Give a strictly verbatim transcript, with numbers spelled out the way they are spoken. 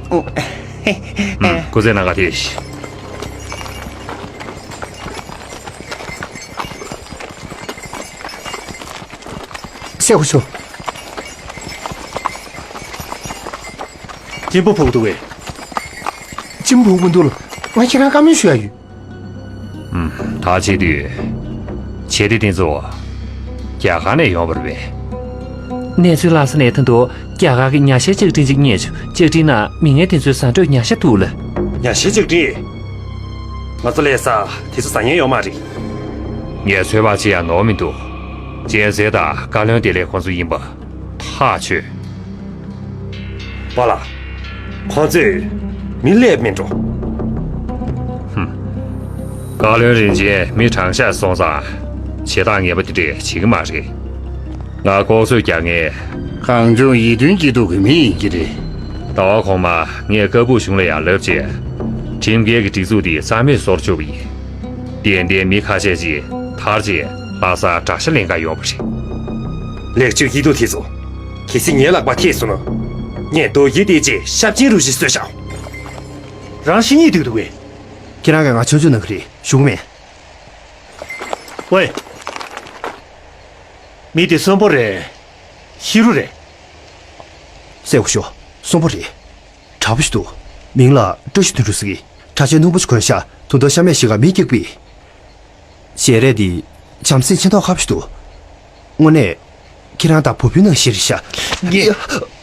ཨུམ། སྐུ་ཚེ་ན་ག་དེ། སྲས་སྐུ་ཞབས། གཅིན་པ་ཕོག་འདུག་གས། གཅིན་པ་ཕོག་མི་འདུག་ལགས། ང་ཁྱེད་རང་བཀའ་མོལ་ཞུ་ཡ་ཡོད། ད་བྱེད་དུས། བྱེད་དེ་དེ་ཚོ་རྒྱ་གར་ནས་ཡོང་བ་རེད་པས། གནས་ཚུལ་ལྷག་ས་ནས་ད་དུང་རྒྱ་གར་གྱི་ཉ་ཤའི་ལྕགས་ཀྲིན་ཅིག་རྙེད་བྱུང་། ལྕགས་ཀྲིན་ནང་མི་ངན་དེ་ཚོའི་ཟ་འཕྲོད་ཉ་ཤ་འདུག་ལགས། ཉ་ཤའི་ལྕགས་ཀྲིན། ང་ཚོ་ལས་ས་དེ་ཚོ་ཟ་མཁན་ཡོད་མ་རེད། ངས་ཚོད་དཔག་བྱེད་ཡ་ནོར་མི་འདུག་གཅན་གཟན་དང་བཀའ་བློན་དེ་ལས་ཁོང་ཚོ་ཡིན་པ་ཐག་ཆོད། པཱ་ལགས། ཁོང་ཚོས་མི་སླེབས་མི་འགྲོ། ཧུམ། བཀའ་བློན་རིན་ཆེན་མི་དྲང་བཞག་སོང་ཙང་། བྱེད་སྟངས་ངན་པ་དེ་འདྲས་བྱེད་ཀྱི་མ་རེད། ང་ལྐོག་གསོད་རྒྱག་མཁན། གངས་ལྗོངས་ཡིད་མཐུན་སྐྱིད་སྡུག་གི་མི་ཡིན་གྱི་རེད། ཟླ་བ་གོང་མ་ངས་ཀ་སྦུག་གཞུང་ལ་ཡང་ལབ་བྱས། ཁྲིམས་འགལ་གྱི་སྒྲིག་འཛུགས་འདི་རྩ་མེད་བཟོ་འཆར་བཅུག་པ་ཡིན། ཏན་ཏན་མི་ཁ་ཤས་ཅིག་ཐར་རྗེས་ལྷ་སར་དགྲ་ཤ་ལེན་ག་ཡོང་བ་རེད། ལེགས་བཅོས་ཡིད་དུ་དེ་ཚོ། གལ་སྲིད་ངའི་ལག་པར་ཐེབས་སོང་ན། ངས་རྡོ་དཀྱིལ་བལྟས་རྗེས་ཤབ་ཆེན་རུ་བཞི་གསོས་བཞག་རང་ཤི་ཉེས་འདུག་འདུག་གས། ཁྱེད་རང་གིས་ང་ཆོག་ཆོག་གནང་གི་རེད། ཞུ་གི་མེད། ཝེ། མི་དེ་གསོན་པོ་རེད། ཤི་རུ་རེད། སྲས་སྐུ་ཞབས། གསོན་པོ་རེད། དྲག་པོ་ཞིག་འདུག་མིང་ལ་བཀྲ་ཤིས་དོན་གྲུབ་ཟེར་གི། ཁྲག་ཆེན་སྣུམ་པོ་ཞིག་གོན་ཤག་དུང་ཐོག་ཤ་མེད་ཞིག་ག་མི་སྐྱུག་པའི། ཞལ་རས་འདི་བྱམས་སེམས་མཁྱེན་རྟོགས་ཁ་པོ་ཞིག་འདུག་དངོས་གནས། ཁྱེད་རང་དང་བུ་སྤུན་ནང་བཞིན་རེད་ཤག་ངས།